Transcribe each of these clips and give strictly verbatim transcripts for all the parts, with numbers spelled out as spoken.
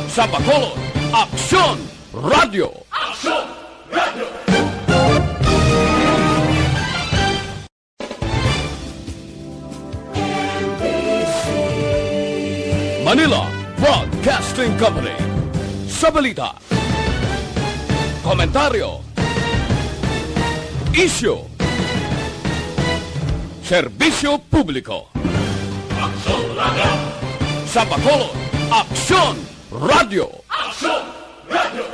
Sa Bacolod, Aksyon Radio. Manila Broadcasting Company. Sa balita, komentaryo, isyu, serbisyo publiko. Aksyon Radio. Sa Bacolod, Aksyon Radio. Aksyon Radio.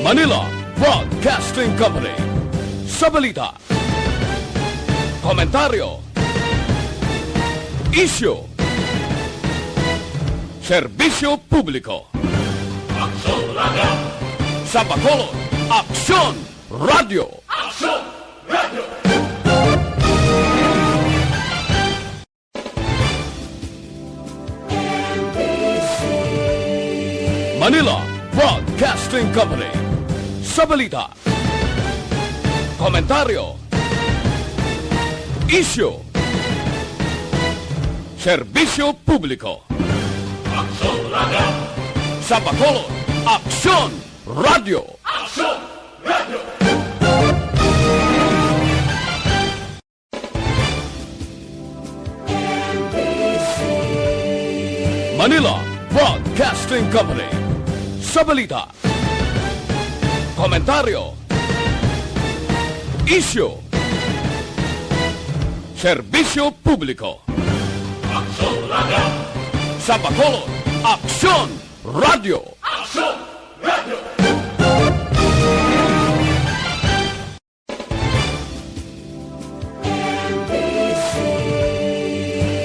Manila Broadcasting Company. Sa balita, komentaryo, isyu, serbisyo publiko. Aksyon Radio. Sa Bacolod, Aksyon Radio. Aksyon Radio. Manila Broadcasting Company. Sa balita, komentaryo, isyu, serbisyo publiko. Aksyon Radio. Sa Bacolod, Aksyon Radio. Aksyon Radio. Manila Broadcasting Company. Sa balita, komentaryo, isyu, serbisyo publiko. Aksyon Radio. Sa Bacolod, Aksyon Radio. Aksyon Radio.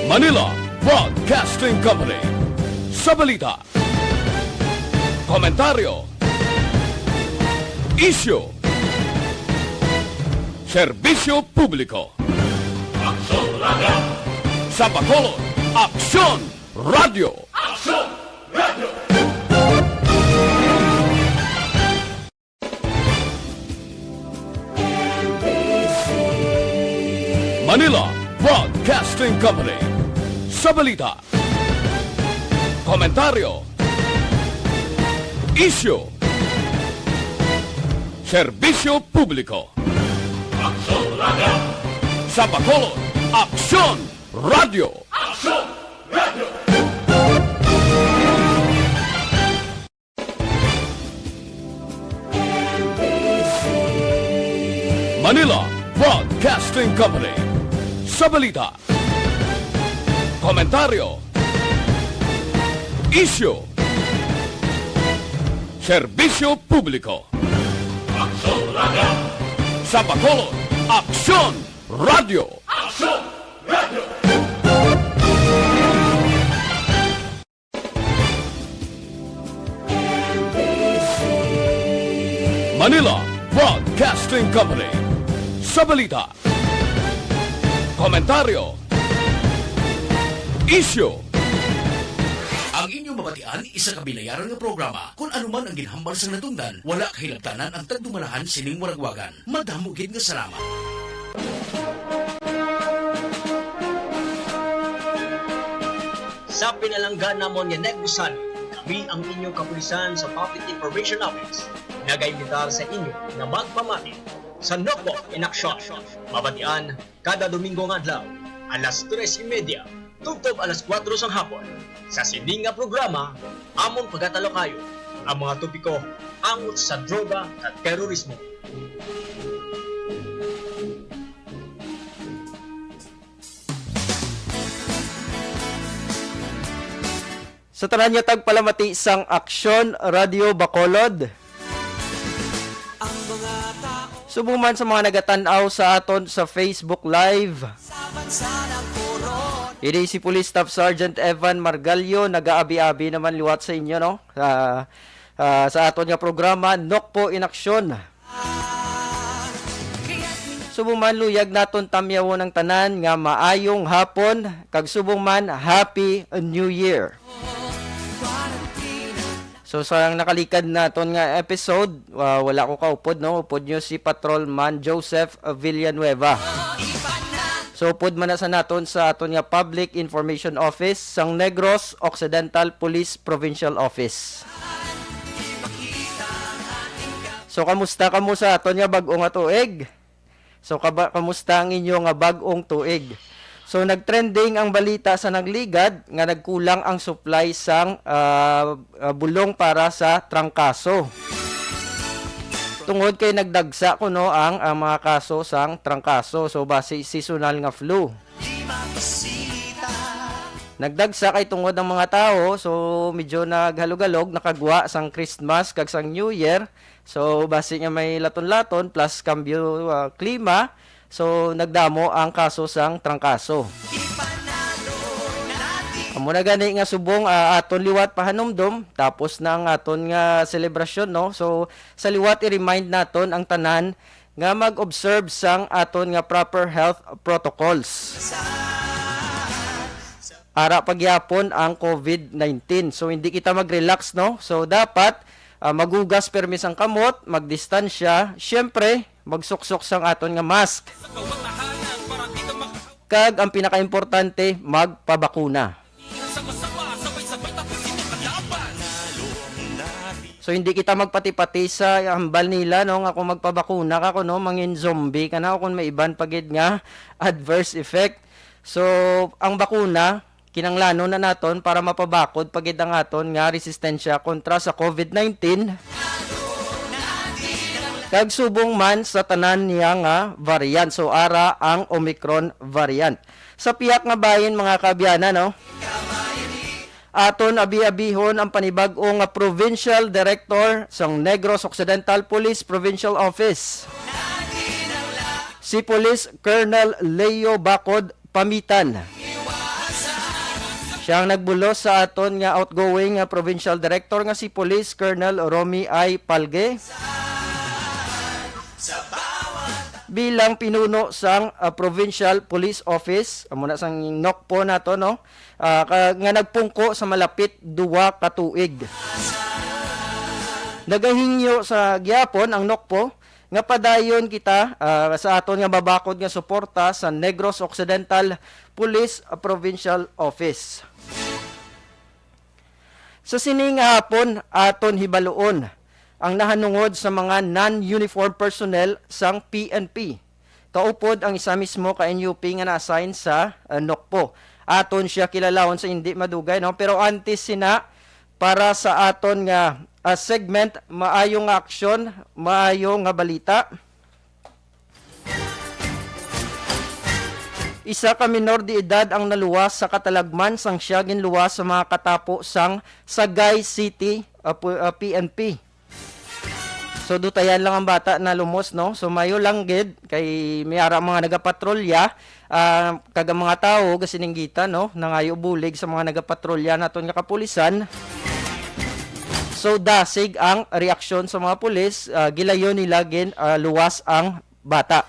Manila Broadcasting Company. Sa balita, komentaryo, isyu, serbisyo publiko. Aksyon Radio. Sa Bacolod, Aksyon Radio. Aksyon Radio. Manila Broadcasting Company. Sa balita, komentaryo, isyu, serbisyo publiko. Aksyon Radio. Sa Bacolod, Aksyon Radio. Aksyon Radio. Manila Broadcasting Company. Sa balita, komentaryo, isyu, serbisyo publiko. Aksyon Radio. Sa Bacolod, Aksyon Radio. Aksyon Radio. Manila Broadcasting Company. Sa balita, komentaryo, isyu. Ang inyong mabatian isa ka binayaran nga programa. Kon ano man ang ginhambal sang natundan, wala kahilabtanan ang tagdumalahan sining waragwagan. Madamo gid nga salamat. Sa pinalangga namon nga Negros Rally, kami ang inyong kapulisan sa Public Information Office nagaimbitar sa inyo nga magpamati sa Nokpo in Action. Mabatian kada Domingo nga adlaw, alas tres y media tubtob alas kuwatro sang hapon. Sa sini nga programa, amon pagatalukayon ang mga topiko angot sa droga kag terorismo. Sa tanan nga tagpalamati sang Aksyon Radio Bacolod. Subong man sa mga nagatan-aw sa aton sa Facebook Live. Ini si Police Staff Sergeant Evan Margallo, nagaabi-abi naman liwat sa inyo, no? Sa, ah, sa aton nga programa, Nokpo in Aksyon. Subong man, luyag naton tamyawon ang tanan nga maayong hapon, kag subong man, Happy New Year. So, sa nakalikad naton nga episode, ah, wala ko kaupod, no? Upod nyo si Patrolman Joseph Villanueva. So, upod man na sa naton sa aton nga Public Information Office sang Negros Occidental Police Provincial Office. So, kamusta kamo sa aton nga bag-o nga tuig? So, kaba-, kamusta ang inyo nga bag-ong tuig? So, nagtrending ang balita sa nagligad nga nagkulang ang supply sang, ah, ah, bulong para sa trangkaso. Tungod kay nagdagsa kuno ang, ang mga kaso sang trangkaso. So, basi seasonal nga flu. Nagdagsa kay tungod ang mga tawo, so medyo naghalugalog, nakagwa sang Christmas kag sang New Year. So, basi nga may laton-laton plus kambyo, ah, klima, so nagdamo ang kaso sang trangkaso. Amo na gani nga subong, ah, aton liwat pahanumdom, tapos na ang aton nga selebrasyon, no? So, sa liwat, i-remind naton ang tanan nga mag-observe sang aton nga proper health protocols ara pagyapon ang covid nineteen. So, hindi kita mag-relax, no? So, dapat, ah, maghugas permi sang kamot, magdistansya, syempre, magsuksok sang aton nga mask. Kag ang pinakaimportante, magpabakuna. So, hindi kita magpati-pati sa hambal nila, no, nga kung magpabakuna ka, kuno mangin zombie ka na, o kung may iban pa gid nga adverse effect. So, ang bakuna, kinanglanon na naton para mapabakod pa gid ang aton nga resistensya kontra sa covid nineteen. Kag subong man sa tanan niya nga variant. So, ara ang Omicron variant. Sa pihak nga bahin, mga kaabyanan, no? Aton abi-abihon ang panibag-o nga Provincial Director sang Negros Occidental Police Provincial Office, si Police Colonel Leo Bacod Pamitan. Siya ang nagbulos sa aton nga outgoing nga Provincial Director nga si Police Colonel Romy I. Palge. Bilang pinuno sang, ah, Provincial Police Office, amo na sang NOCPO nato, no? Ah, ka-, nga nagpungko sa malapit duwa ka tuig. Nagahingyo sa gihapon ang NOCPO nga padayon kita, ah, sa aton nga mabakod nga suporta sa Negros Occidental Police Provincial Office. Sa sini nga hapon, aton hibaluon ang nahanungod sa mga non-uniform personnel sang P N P. Kaupod ang isa mismo ka N U P nga na-assign sa, uh, NOCPO. Aton siya kilalahon sa hindi madugay, no? Pero antes sina, para sa aton nga, uh, segment, maayo nga aksyon, maayo nga balita. Isa ka minor de edad ang naluwas sa katalagman sang siya ginluwas sa mga katapo sang Sagay City, uh, pu-, uh, P N P. So, dutayan lang ang bata na lumos, no? So, mayo lang gid kay may ara mga nagapatrolya, ah, kag ang mga tawo gasininggitan, no? Nangayo bulig sa mga nagapatrolya naton nga kapulisan. So, dasig ang reaksyon sa mga pulis, ah, gilayon nila gin, ah, luwas ang bata.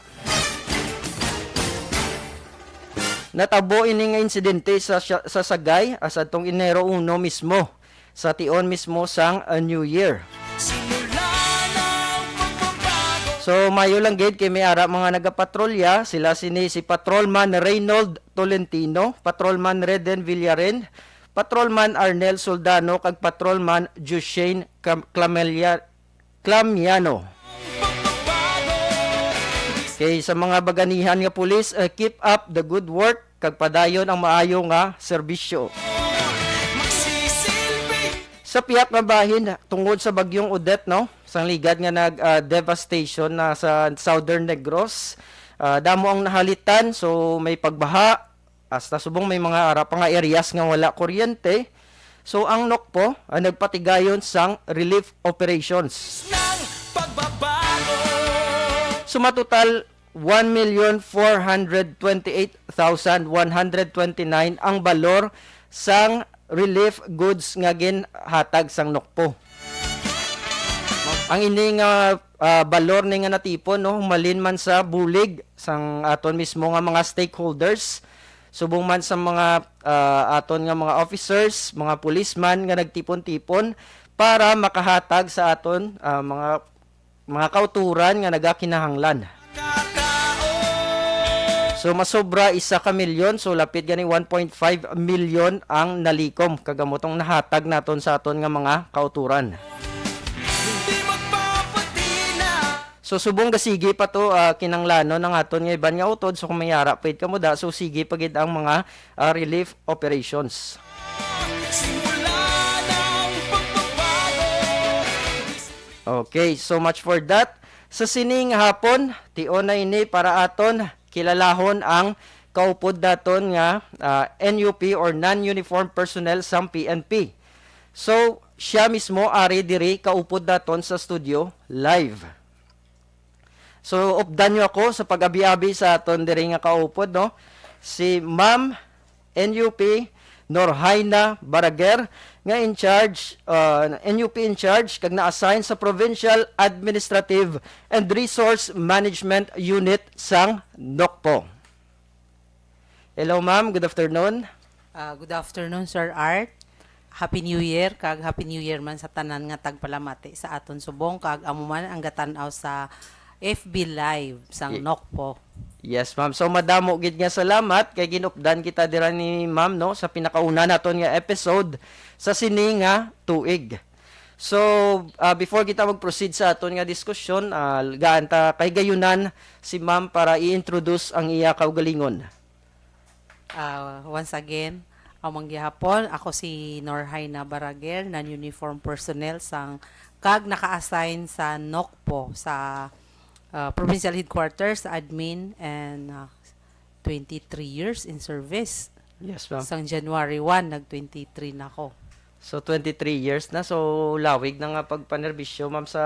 Natabo ini nga insidente sa, sa Sagay, ah, sa tong Enero uno mismo, sa tion mismo sang, ah, New Year. So, mayo lang gid kay may ara mga nagapatrolya. Sila sini si Patrolman Reynold Tolentino, Patrolman Reden Villarin, Patrolman Arnel Soldano, kag Patrolman Jushane Cam-, Clamelia-, Clamiano. Kay sa mga baganihan nga pulis, eh, keep up the good work kag padayon ang maayo nga serbisyo. Sa pihak nga bahin, tungod sa Bagyong Odette, no, sang ligad nga nag, ah, devastation na sa Southern Negros, ah, damo ang nahalitan, so may pagbaha, hasta subong may mga ara pa nga areas nga wala kuryente. So, ang NOCPO, ah, nagpatigayon sang relief operations. Sumatotal, one million four hundred twenty-eight thousand one hundred twenty-nine ang balor sang relief goods nga ginhatag sang NOCPO. Ang ini nga, ah, balor ni nga natipon, no, humalin man sa bulig sang aton mismo nga mga stakeholders, subong man sa mga, ah, aton nga mga officers, mga policeman nga nagtipon-tipon para makahatag sa aton, ah, mga, mga kauturan nga nagakinahanglan. So, masobra isa ka milyon, so lapit gani one point five milyon ang nalikom, kag amo tong nahatag naton sa aton nga mga kauturan. So, subong gasigi pa to, ah, kinanglanon ang aton nga iban nga utod. So, kung may ara pa gid kamo da, so sige pa gid ang mga, ah, relief operations. Okay, so much for that. Sa sining hapon, tion na ini para aton kilalahon ang kaupod naton nga, ah, N U P or non-uniform personnel sang P N P. So, siya mismo ari diri kaupod naton sa studio live. So, updan niyo ako sa pag-abi-abi sa aton diri nga kaupod, no? Si Ma'am N U P Norhaina Baraguer, nga in charge, uh, N U P in charge, kag na-assign sa Provincial Administrative and Resource Management Unit sang NOCPO. Hello, ma'am. Good afternoon. Ah, good afternoon, Sir Art. Happy New Year, kag Happy New Year man sa tanan nga tagpalamati sa aton subong, kag amo man ang gatan-aw sa F B Live sang Ye- NOCPO. Yes, ma'am. So, madamo gid nga salamat kay ginupdan kita dira ni ma'am, no, sa pinakauna naton nga episode sa sini nga tuig. So, ah, before kita mag-proceed sa aton nga diskusyon, ah, gaan ta kahigayunan si ma'am para i-introduce ang iya kaugalingon. Ah, once again, among gihapon, ako si Norhaina Baraguer, non-uniform personnel sang, kag naka-assign sa NOCPO, sa, ah, provincial headquarters, admin, and, ah, twenty-three years in service. Yes, ma'am. Sang January one, nag twenty-three na ko. So, twenty-three years na. So, lawig na nga pagpanerbisyo, ma'am, sa,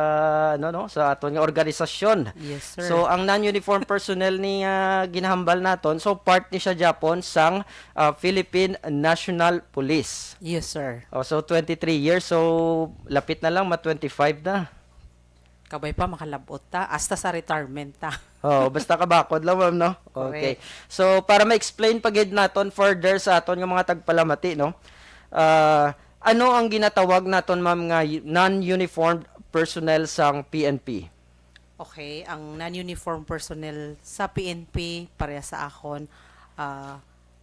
ano, no, sa aton nga organisasyon. Yes, sir. So, ang non-uniform personnel ni, ah, ginahambal naton, so, part ni siya, Japon, sang, ah, Philippine National Police. Yes, sir. Oh, so, twenty-three years. So, lapit na lang, ma twenty-five na. Kabay pa, makalabot ta. Hasta sa retirement ta. Oh, basta kabakod lang, ma'am, no? Okay. Correct. So, para ma-explain pa gid naton further sa aton nga mga tagpalamati, no? Ah, ano ang ginatawag naton, ma'am, nga y-, non-uniformed personnel sang P N P? Okay, ang non-uniform personnel sa P N P, pareha sa akon, ah,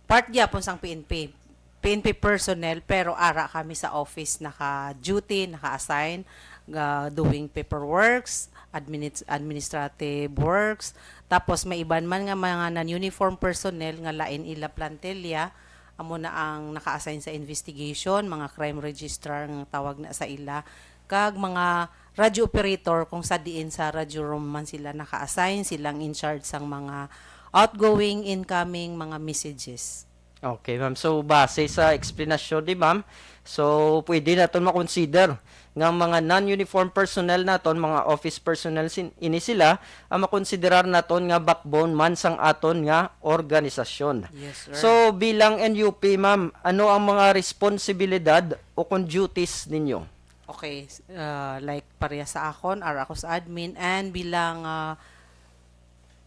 part gyapon sang P N P, P N P personnel, pero ara kami sa office naka-duty, naka-assign, ga-, doing paperworks, admini-, administrative works. Tapos may iban man nga mga non-uniform personnel nga lain ila plantilla, amo na ang naka-assign sa investigation, mga crime registrar nga tawag na sa ila, kag mga radio operator kung sa diin sa radio room man sila naka-assign, silang in charge sang mga outgoing, incoming, mga messages. Okay, ma'am. So, base sa explanation ni ma'am, so, pwede naton makonsider nga ang mga non-uniform personnel naton, mga office personnel sin-, ini sila, ang makonsiderar naton nga backbone man sang aton nga organisasyon. Yes, sir. So, bilang N U P, ma'am, ano ang mga responsibilidad o kon duties ninyo? Okay, s-, ah, like pareha sa akon, ara ako sa admin, and bilang, ah,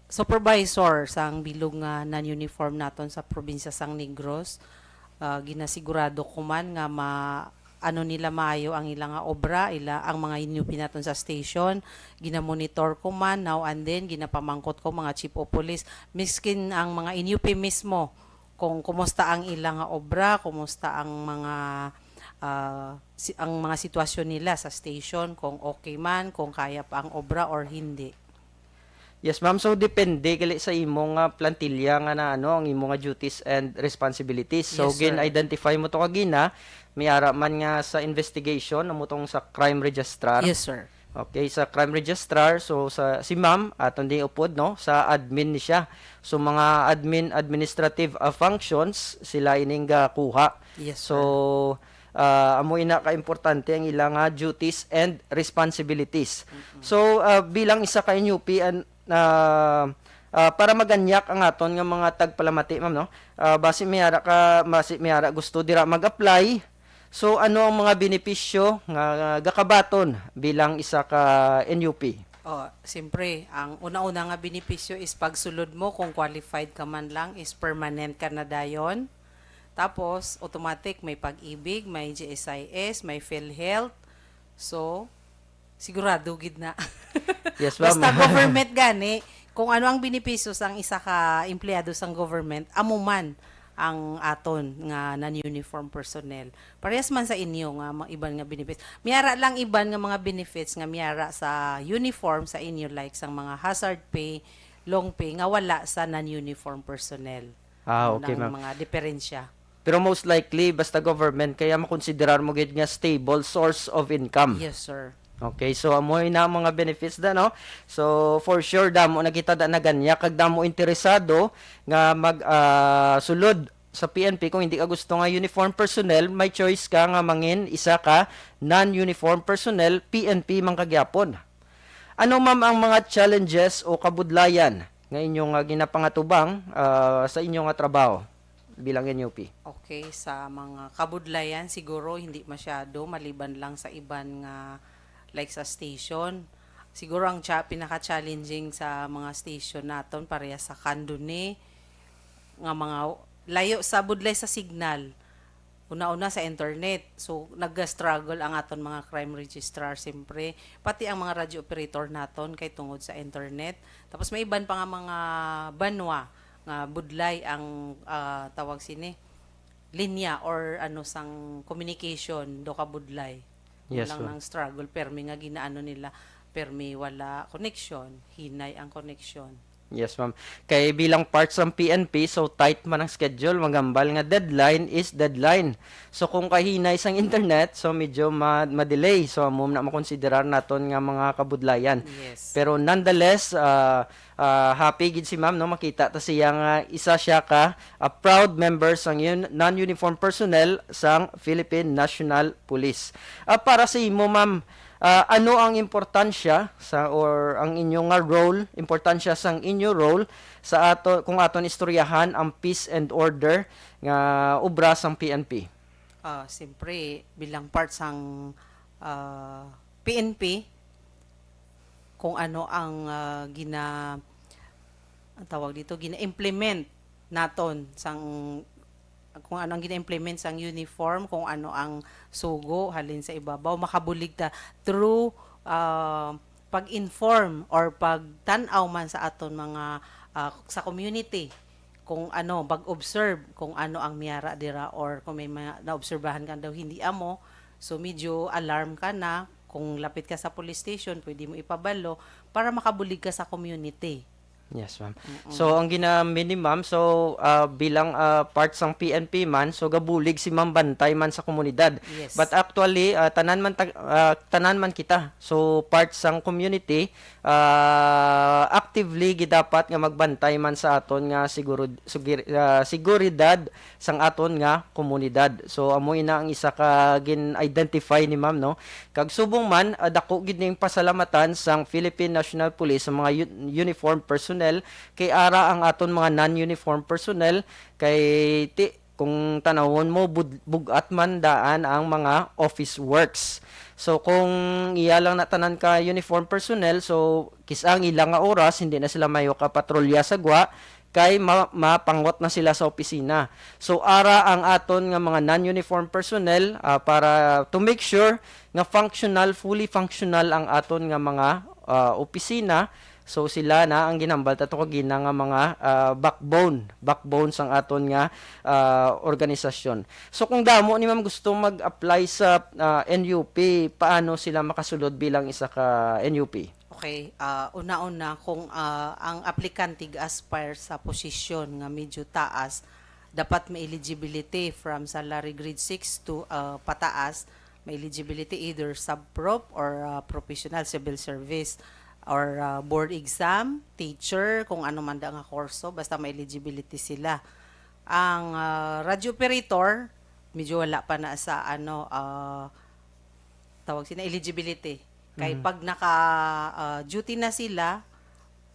supervisor sang bilog nga non-uniform naton sa probinsya sang Negros, ah, ginasigurado ko man nga ma-, ano nila maayo ang ila nga obra, ila, ang mga N U P naton sa station, ginamonitor ko man, now and then, ginapamangkot ko mga chief of police, miskin ang mga N U P mismo, kung kumusta ang ila nga obra, kumusta ang mga, ah, si-, ang mga sitwasyon nila sa station, kung okay man, kung kaya pa ang obra or hindi. Yes, ma'am. So, depende gali sa imo nga plantilla nga na, ano, ang imo nga duties and responsibilities. So, Yes, sir. gin-identify mo to kagina, may ara man nga sa investigation, amo tong sa crime registrar. Yes, sir. Okay, sa crime registrar, so sa, si ma'am, aton di upod, no, sa admin ni siya. So, mga admin, administrative, ah, functions, sila ining gakuha. Yes, So, sir. ah, amo ina ka importante ang ila nga duties and responsibilities. Mm-mm. So, ah, bilang isa ka N U P, an-, ah, ah, para maganyak ang aton nga mga tagpalamati, ma'am, no? Ah, basi may ara ka, basi may ara gusto dira mag-apply, So, ano ang mga benepisyo nga gakabaton bilang isa ka N U P? Oh, siyempre, ang una-una nga benepisyo is pagsulod mo, kung qualified ka man lang, is permanent ka na dayon. Tapos, automatic, may Pag-ibig, may G S I S, may PhilHealth, So, sigurado gid na. Yes, Basta ma'am. Government gani, kung ano ang benepisyo sang isa ka empleyado sang government, amo man ang aton nga non-uniform personnel. Parehas man sa inyo nga mga iban nga benefits. Miyara lang iban nga mga benefits nga miyara sa uniform sa inyo, like sang mga hazard pay, long pay, nga wala sa non-uniform personnel. Ah, Yun okay, ang ma'am. mga diferensya. Pero most likely, basta government, kaya makonsiderar mo gid nga stable source of income. Yes, sir. Okay, so amo na ang mga benefits da, no? So, for sure, damo na kita da naganyak, kag damo interesado nga mag ah, sulod sa P N P. Kung hindi ka gusto nga uniform personnel, may choice ka nga mangin isa ka non-uniform personnel, P N P man ka gyapon. Ano, ma'am, ang mga challenges o kabudlayan nga inyo nga ginapangatubang ah, sa inyo nga trabaho bilang N U P? Okay, sa mga kabudlayan, siguro hindi masyado, maliban lang sa iban nga, like sa station. Siguro ang cha- pinaka-challenging sa mga station naton, pareha sa Candoni, nga mga layo sa budlay sa signal. Una-una sa internet. So, nag-struggle ang aton mga crime registrar, siyempre. Pati ang mga radio operator naton kay tungod sa internet. Tapos may iban pa nga mga banwa nga budlay ang ah, tawag sini, linya or ano sang communication, do ka budlay. Yun Yes, lang ma'am. Nang struggle, permi nga ginaano nila, permi wala connection, hinay ang connection. Yes, ma'am. Kay bilang part sang P N P, so tight man ang schedule, magambal nga deadline is deadline. So kung kahinay sang internet, so medyo ma- ma-delay. So amo na makonsiderar naton nga mga kabudlayan. Yes. Pero nonetheless, ah, ah, happy gid si ma'am, no, makita ta siya nga isa siya ka a proud member sang yun, non-uniform personnel sang Philippine National Police. Ah, para sa imo, ma'am, ah, ano ang importansya sa, or ang inyo nga role, importansya sang inyo role sa ato, kung aton istoryahan ang peace and order nga obra sang P N P? Ah, siyempre, bilang part sang ah, P N P, kung ano ang ah, gina ang tawag dito, gina-implement naton sang, kung ano ang gina-implement sang uniform, kung ano ang sugo halin sa ibabaw, makabulig ta through ah, pag-inform or pagtan-aw man sa aton mga ah, sa community, kung ano, pag-observe kung ano ang miyara dira, or kung may mga naobserbahan ka daw hindi amo, so medyo alarm ka na. Kung lapit ka sa police station, pwede mo ipabalo para makabulig ka sa community. Yes, ma'am. So ang ginamit ni ma'am, so ah, bilang ah, part sang P N P man, so gabulig si ma'am bantay man sa komunidad. Yes. But actually, ah, tanan man tag- ah, tanan man kita. So part sang community, ah, actively gidapat nga magbantay man sa aton nga siguro sugir- ah, seguridad sang aton nga komunidad. So amo ina ang isa ka gin-identify ni ma'am, no? Kag subong man, ah, dako gid ning pasalamatan sang Philippine National Police sa mga u- uniform personnel, kay ara ang aton mga non-uniform personnel kay ti kung tanawon mo, bud- bugat man daan ang mga office works. So kung iya lang na tanan ka uniform personnel, so kis-a ang ila nga oras hindi na sila mayo ka patrolya sa gwa, kay ma- mapangot na sila sa opisina. So ara ang aton nga mga non-uniform personnel ah, para to make sure nga functional, fully functional ang aton nga mga ah, opisina. So sila na ang ginambal ta to kagina nga mga ah, backbone, backbone sang aton nga ah, organisasyon. So kung damo ni ma'am gusto mag-apply sa ah, N U P, paano sila makasulod bilang isa ka N U P? Okay, ah, una-una, kung ah, ang aplikante ga-aspire sa posisyon nga medyo taas, dapat may eligibility from salary grade six to ah, pataas. May eligibility either sub-prop or ah, professional civil service or ah, board exam, teacher, kung ano man da nga kurso, basta may eligibility sila. Ang ah, radio operator, medyo wala pa na sa ano, ah, tawag sila, eligibility. Kay pag naka ah, duty na sila,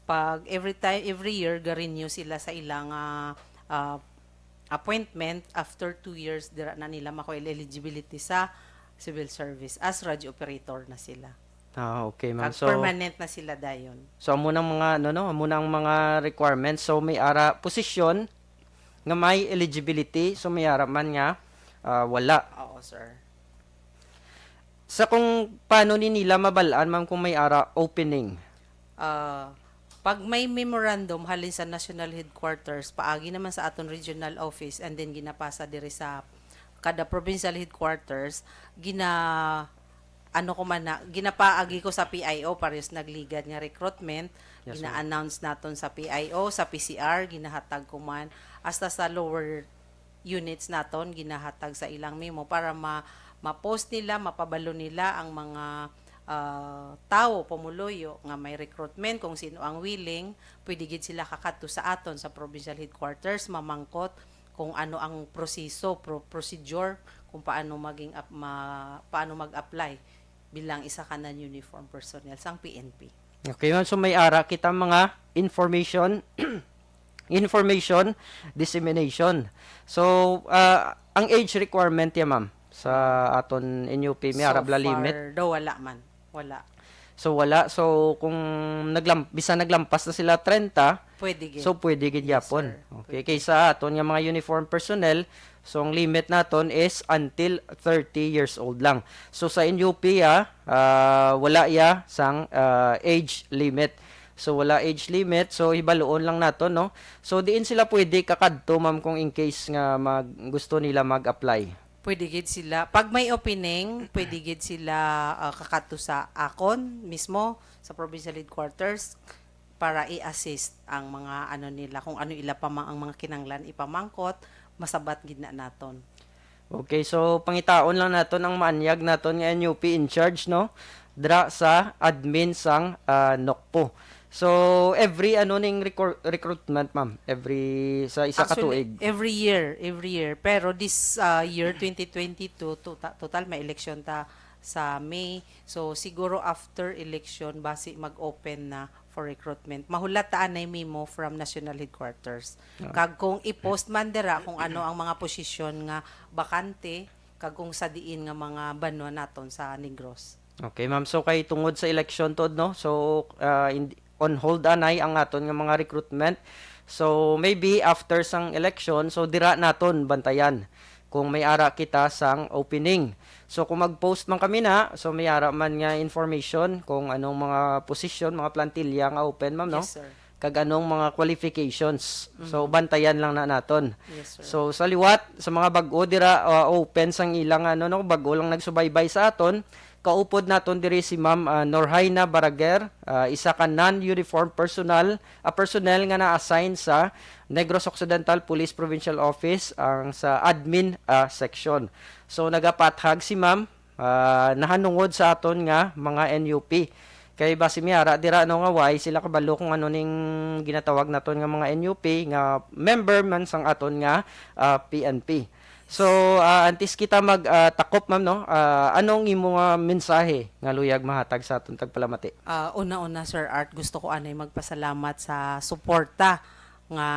pag every time, every year, ga-renew sila sa ilang ah, ah, appointment. After two years, dira na nila makuha eligibility sa civil service as radio operator na sila. Ah, okay, ma'am. Kag So, permanent na sila dayon. so amo nang mga ano, no, amo nang mga requirements. So may ara posisyon nga may eligibility, so may ara man nga ah, wala. Oo, sir. Sa kung paano ni nila mabal-an, ma'am, kung may ara opening? Ah, pag may memorandum halin sa national headquarters, paagi naman sa aton regional office, and then ginapasa diri sa kada provincial headquarters, gina ano ko man na, ginapaagi ko sa P I O, parehas nagligad nga recruitment, Yes, gina-announce naton sa P I O, sa P C R, ginahatag ko man, hasta sa lower units naton, ginahatag sa ilang memo para ma ma-post nila, mapabalo nila ang mga ah, tawo, pumuluyo nga may recruitment, kung sino ang willing, pwede gid sila kakadto sa aton sa provincial headquarters, mamangkot kung ano ang proseso, pro- procedure, kung paano maging ap- ma- paano mag-apply bilang isa ka non-uniform personnel sang P N P. Okay, ma'am. So may ara kita mga information, information dissemination. So ah, ang age requirement ya, ma'am, sa aton N U P, may ara bala limit? Far daw wala man. Wala. So wala. So kung naglam bisan naglampas na sila trenta, Pwede gid. So pwede gid Yes, gyapon. Sir. Okay, kaysa aton nga mga uniform personnel, so ang limit naton is until thirty years old lang. So sa N U P, ah, ah, wala ya sang ah, age limit. So wala age limit, so hibaluon lang naton, no? So diin sila pwede kakadto, ma'am, kung in case nga mag gusto nila mag-apply? Pwede gid sila. Pag may opening, pwede gid sila ah, kakadto sa akon mismo, sa provincial headquarters, para i-assist ang mga ano nila, kung ano ila pa ma- ang mga kinanglan ipamangkot, masabat gid na naton. Okay, so pangitaon lang naton ang maanyag naton nga N U P in charge, no? Dra sa admin sang ah, NOCPO. So every ano ning recru- recruitment, ma'am? Every sa isa ka Actually, tuig? Every year, every year. Pero this uh, year, twenty twenty-two, tota- total may eleksyon ta sa May. So siguro after election, basi mag-open na for recruitment. Mahulat ta anay memo from national headquarters. Ah. Kag kung i-post man dira kung ano ang mga posisyon nga bakante, kag kung sa diin nga mga banwa naton sa Negros. Okay, ma'am. So kay tungod sa election, tuod, no? So ah, in- on hold anay ang aton nga mga recruitment. So maybe after sang election, so dira naton bantayan kung may ara kita sang opening. So kung mag-post man kami na, so may ara man nga information kung anong mga posisyon, mga plantilla nga open, ma'am, no? Yes, sir. Kag anong mga qualifications. So Mhm. bantayan lang na naton. Yes, sir. So sa liwat, sa mga bag-o dira, ah, open sang ilang ano, no, bag-o lang nagsubaybay sa aton, kaupod naton diri si Ma'am ah, Norhaina Baraguer, ah, isa ka non-uniform personal, ah, personnel nga na-assign sa Negros Occidental Police Provincial Office, ang sa admin ah, section. So nagapathag si Ma'am ah, nahanungod sa aton nga mga N U P. Kay basi may ara dira, no, nga way sila kabalo kung ano ning ginatawag naton nga mga N U P nga member man sang aton nga ah, P N P. So ah, antes kita mag ah, takop, ma'am, no, ah, anong imo nga mensahe nga luyag mahatag sa aton tagpalamati? Ah, una-una, Sir Art, gusto ko anay magpasalamat sa suporta nga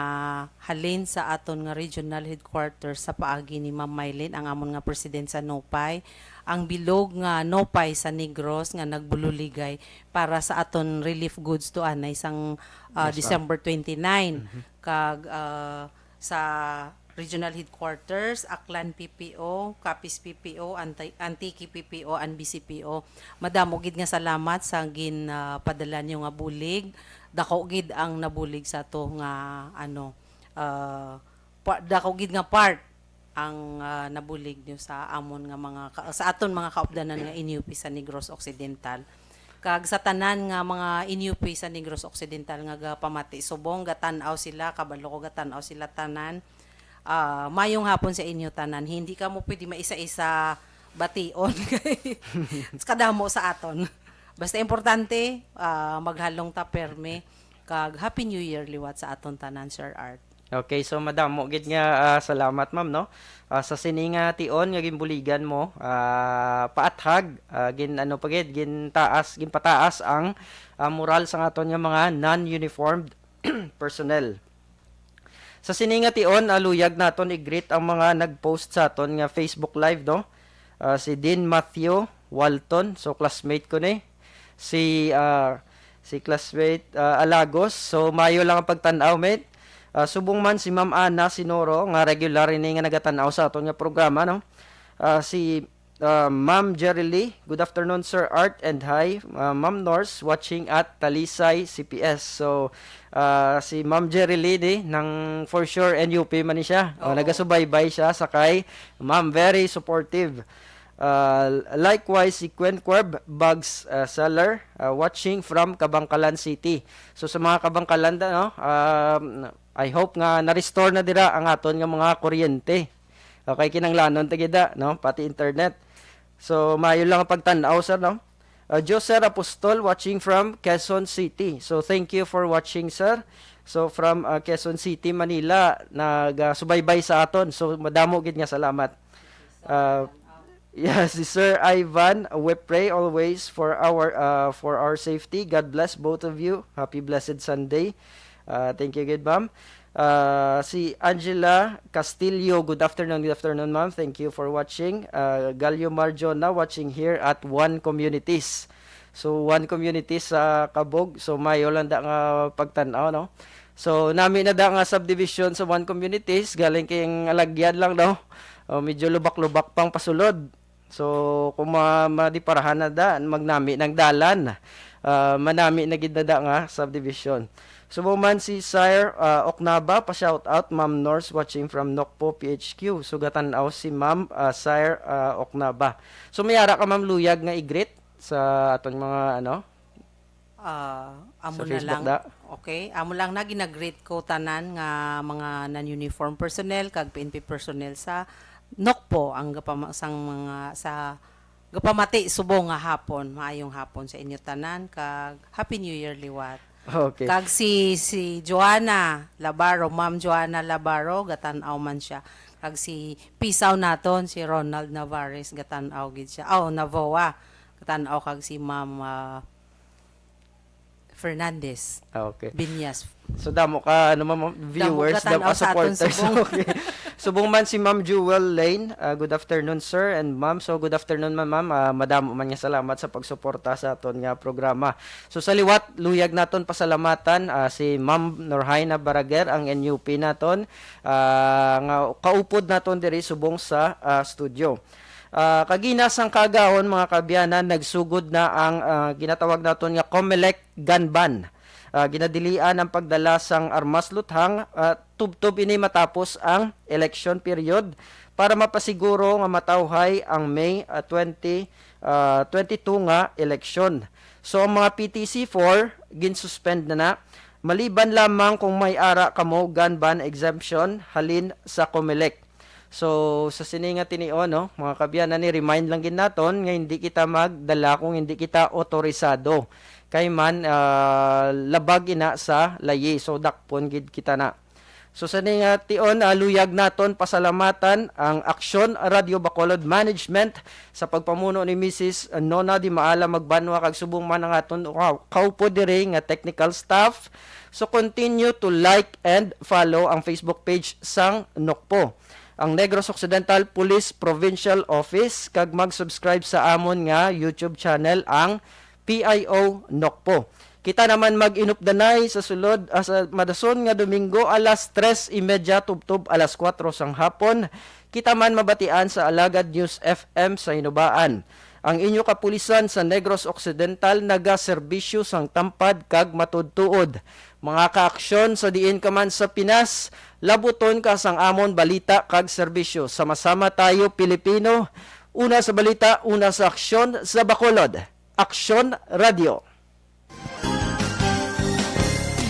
halin sa aton nga regional headquarters sa paagi ni Ma'am Mylene, ang amon nga president sa NOPAI. Ang bilog nga NOPAI sa Negros nga nagbululigay para sa aton relief goods to anay sang ah, Yes, ma'am. December twenty-nine. Mhm. Kag ah, sa regional headquarters, Aklan P P O, Capiz P P O, Anti- Antique P P O, and B C P O. Madamo gid nga salamat sa gin ah, padala nyo nga bulig. Dako gid ang nabulig sa to nga ano ah, pa- dako gid nga part ang ah, nabulig nyo sa amon nga mga ka- sa aton mga kaupdanan nga N U P sa Negros Occidental. Kag sa tanan nga mga N U P sa Negros Occidental nga gapamati subong, gatan-aw sila, kabalo ko gatan-aw sila tanan. Ah, mayong hapon sa inyo tanan. Hindi kamo pwede maisa-isa bation kay kadamo sa aton. Basta importante, ah, maghalong ta perme kag Happy New Year liwat sa aton tanan, Sir Art. Okay, so madamo gid nga ah, salamat, ma'am, no. Ah, sa sini nga tion nga ginbuligan mo, ah, paathag, ah, gin ano pa gid, gintaas, ginpataas ang ah, moral sa aton nga mga non-uniformed personnel. Sa sini nga tion, ah, luyag naton i-greet ang mga nag-post sa aton nga Facebook Live, no? Ah, si Dean Matthew Walton, so classmate ko ni. Si ah, si classmate ah, Alagos, so mayo lang ang pagtan-aw, mate. Ah, subong man si Ma'am Ana Sinoro nga regular ini nga nagatan-aw sa aton nga programa, no? Ah, si uh, Ma'am Jerry Lee. "Good afternoon, Sir Art, and hi, uh, Ma'am Nors, watching at Talisay C P S." So, uh, si Ma'am Jerry Lee di, nang for sure N U P man ni siya. O, Oo. nagasubaybay siya sa kay Ma'am, very supportive. Uh, likewise, si Quen Cuerb, Bugs, uh, Seller, uh, watching from Kabangkalan City. So, sa mga Kabangkalan, da, no, um, I hope nga na-restore na dira ang aton nga mga kuryente. Okay, kinanglanon ta gid, da, no, pati internet. So, maayo lang ang pagtan-aw, sir, no? Uh, Joser Apostol, watching from Quezon City. So, thank you for watching, sir. So, from, uh, Quezon City, Manila, nagasubaybay sa aton. So, madamo gid nga salamat. Uh, yeah, si Sir Ivan, "We pray always for our, uh, for our safety. God bless both of you. Happy blessed Sunday." Uh, thank you gid, ma'am. Uh, si Angela Castillo, "Good afternoon, good afternoon, ma'am. Thank you for watching." Uh, Galio Marjona, "Watching here at One Communities." So, One Communities sa Kabog. So, maayo lang da nga pagtan-aw, no? So, nami na da nga subdivision sa One Communities, galing kay ang alagyan lang, no? O, medyo lubak-lubak pang pasulod. So, kung ma-, madiparahan na da, magnami ng dalan. Ah, manami na gid na da nga subdivision. Subong man si Sir, ah, Oknaba, pa-shout out, Ma'am Nors, watching from Nokpo P H Q. So, gatan-aw si Ma'am, ah, Sir, ah, Oknaba. So, may ara ka, Ma'am, luyag nga i-greet sa aton mga, ano, Ah, amo sa na Facebook lang. da? Okay, amo lang na, gina-greet ko tanan nga mga non-uniform personnel kag P N P personnel sa Nokpo, ang gapama-, sang mga sa gapamati subong nga hapon. Maayong hapon sa inyo tanan kag Happy New Year liwat. Okay. Kag si, si Joanna Labaro, Ma'am Joanna Labaro, gatan-aw man siya. Kag si pisaw naton, si Ronald Navares, gatan-aw gid siya. Oh, Navoa, gatan-aw, kag si Ma'am, ah, Fernandez Ah, okay. Binyas. So, damo ka, ano, ma'am, Damo viewers, ka damo tanaw ka sa aton supporters. subong. Okay. Subong man si Ma'am Jewel Lane. Ah, good afternoon, sir and ma'am. So, good afternoon, ma'am. Ma'am, ah, madamo man nga salamat sa pagsuporta sa aton nga programa. So, sa liwat, luyag naton pasalamatan, ah, si Ma'am Norhaina Baraguer, ang N U P naton, ah, nga kaupod naton diri subong sa, ah, studio. Ah, kagina sang kaagahon, mga kaabyanan, nagsugod na ang, ah, ginatawag naton nga Comelec gun ban. Ah, ginadilian ang pagdala sang armas luthang, ah, tubtob ini matapos ang election period para mapasiguro nga matawhay ang May, ah, twenty, ah, twenty-two nga eleksyon. So, ang mga P T C four, ginsuspend na na, maliban lamang kung may ara kamo gun ban exemption halin sa Comelec. So, sa sini nga tinion, no, mga kaabyanan, ni remind lang gid naton nga hindi kita magdala kung hindi kita otorisado. Kay man, ah, labag ina sa layi. So, dakpon gid kita na. So, sa ni nga tion, ah, luyag naton pasalamatan ang Aksyon Radio Bacolod Management sa pagpamuno ni Missus Nona Di Maala Magbanwa kag subong man ang aton ka-, kaupod diri nga technical staff. So, continue to like and follow ang Facebook page sang Nokpo, ang Negros Occidental Police Provincial Office, kag mag-subscribe sa amon nga YouTube channel, ang P I O Nokpo. Kita naman mag-inupdanay sa sulod, ah, sa madason nga Domingo, alas tres y media tubtob alas kuwatro sang hapon. Kita man mabatian sa Alagad News F M sa Hinubaan. Ang inyo kapulisan sa Negros Occidental nagaserbisyo sang tampad kag matuod-tuod. Mga kaaksyon, sa diin ka man sa Pinas, labuton ka sang amon balita kag serbisyo. Sama-sama tayo, Pilipino. Una sa balita, una sa aksyon, sa Bacolod. Aksyon Radio.